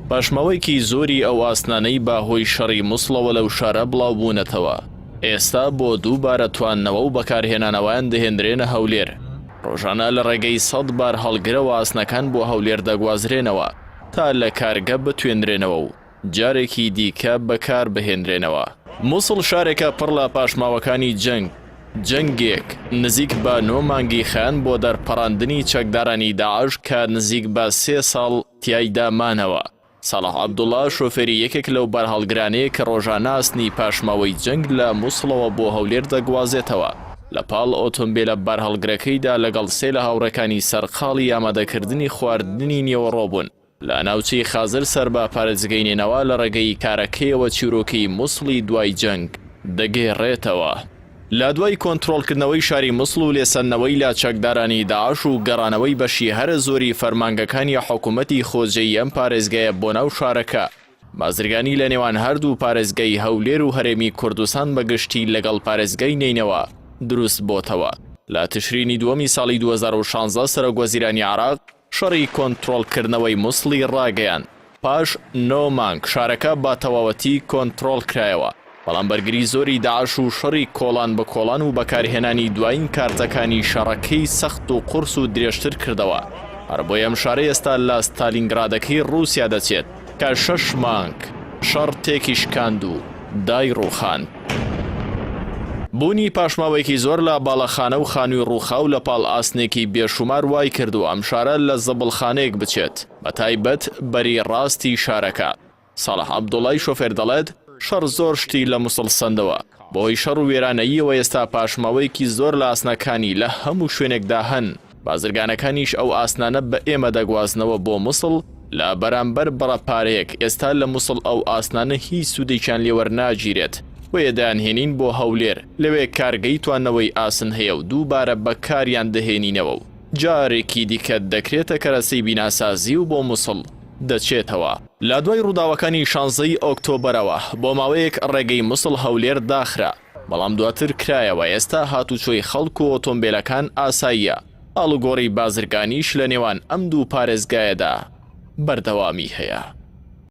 پاشماوەیەکی زۆری ئەو ئاسنانەی بە هۆی شەڕی موسڵەوە لەو شارە بڵاوبوونەتەوە، ئێستا بۆ دووبارە تواندنەوە و بەکارهێنانەوەیان دەهێندرێنە هەولێر. ڕۆژانە لە ڕێگەی سەد بارهەڵگرەوە ئاسنەکان بۆ هەولێر دەگوازرێنەوە تا لە کارگە بتوێنرێنەوە و جارێکی دیکە بەکاربهێنرێنەوە. موسڵ شارێکە پڕ لە پاشماوەکانی جەنگ، جەنگێک نزیک بە نۆ مانگی خایاند بۆ دەرپەڕاندنی چەکدارانی داعش کە نزیک بە سێ ساڵ تیایدا مانەوە. ساڵح عەبدوڵا شۆفێری یەکێک لەو بارهەڵگرانەیە کە ڕۆژانە ئاسنی پاشماوەی جەنگ لە موسڵەوە بۆ هەولێر دەگوازێتەوە، لە پاڵ ئۆتۆمبێلە بارهەڵگرەکەیدا لەگەڵ سێ لە هاوڕێکانی سەرقاڵی ئامادەکردنی خواردنی نیوەڕۆ بوون. لە ناوچەی خازر سەر بە پارێزگەی نەینەوا لە ڕێگەی کارەکەیەوە چیرۆکی موسڵی دوای جەنگ دەگێڕێتەوە. لە دوای کۆنترۆڵکردنەوەی شاری موسڵ و لێسەندنەوەی لە چەکدارانی داعش و گەڕانەوەی بەشی هەرە زۆری فەرمانگەکانی حکومەتی خۆجێی ئەم پارێزگایە بۆ ناو شارەکە، بازرگانی لە نێوان هەردوو پارێزگای هەولێر و هەرێمی کوردستان بە گشتی لەگەڵ پارێزگای نەینەوا دروست بۆتەوە. لە تشرینی دووەمی ساڵی 2016 سەرۆکوەزیرانی عێراق شەڕی کۆنترۆڵکردنەوەی موسڵی ڕاگەیاند، پاش نۆ مانگ شارەکە بە تەواوەتی کۆنترۆڵکرایەوە، بەڵام بەرگری زۆری داعش و شەڕی کۆڵان بە کۆڵان و بەکارهێنانی دوایین کارتەکانی شەڕەکەی سەخت و قورس و درێژتر کردەوە، هەر بۆیە ئەم شارە ئێستا لە ستالینگرادەکەی ڕووسیا دەچێت کە شەش مانگ شەڕ تێکی شکاند و دایڕووخاند. بوونی پاشماوەیەکی زۆر لە باڵەخانە و خانووی ڕووخاو لە پاڵ ئاسنێکی بێشومار وایکردووە ئەم شارە لە زبڵخانەیەک بچێت، بەتایبەت بەری ڕاستی شارەکە. ساڵح عەبدوڵای شۆفێر دەڵێت، شەڕ زۆر شتی لە موسڵ سەندەوە، بەهۆی شەڕ و وێرانەییەوە ئێستا پاشماوەیەکی زۆر لە ئاسنەکانی لە هەموو شوێنێکدا هەن، بازرگانەکانیش ئەو ئاسنانە بە ئێمە دەگوازنەوە بۆ موسڵ لە بەرامبەر بڕە پارەیەک، ئێستا لە موسڵ ئەو ئاسنانە هیچ سوودێکیان لێ وەرناگیرێت، بۆیە دەیانهێنین بۆ هەولێر، لەوێ کارگەی تواندنەوەی ئاسن هەیە و دووبارە بەکاریان دەهێنینەوە و جارێکی دیکە دەکرێتە کەرەسەی بیناسازی و بۆ موسڵ دەچێتەوە. لە دوای ڕووداوەکانی شانزەی ئۆکتۆبەرەوە بۆ ماوەیەک ڕێگەی موسڵ هەولێر داخرا، بەڵام دواتر کرایەوە، ئێستا هاتوچۆی خەڵک و ئۆتۆمبێلەکان ئاساییە، ئاڵوگۆڕی بازرگانیش لە نێوان ئەم دوو پارێزگایەدا بەردەوامی هەیە.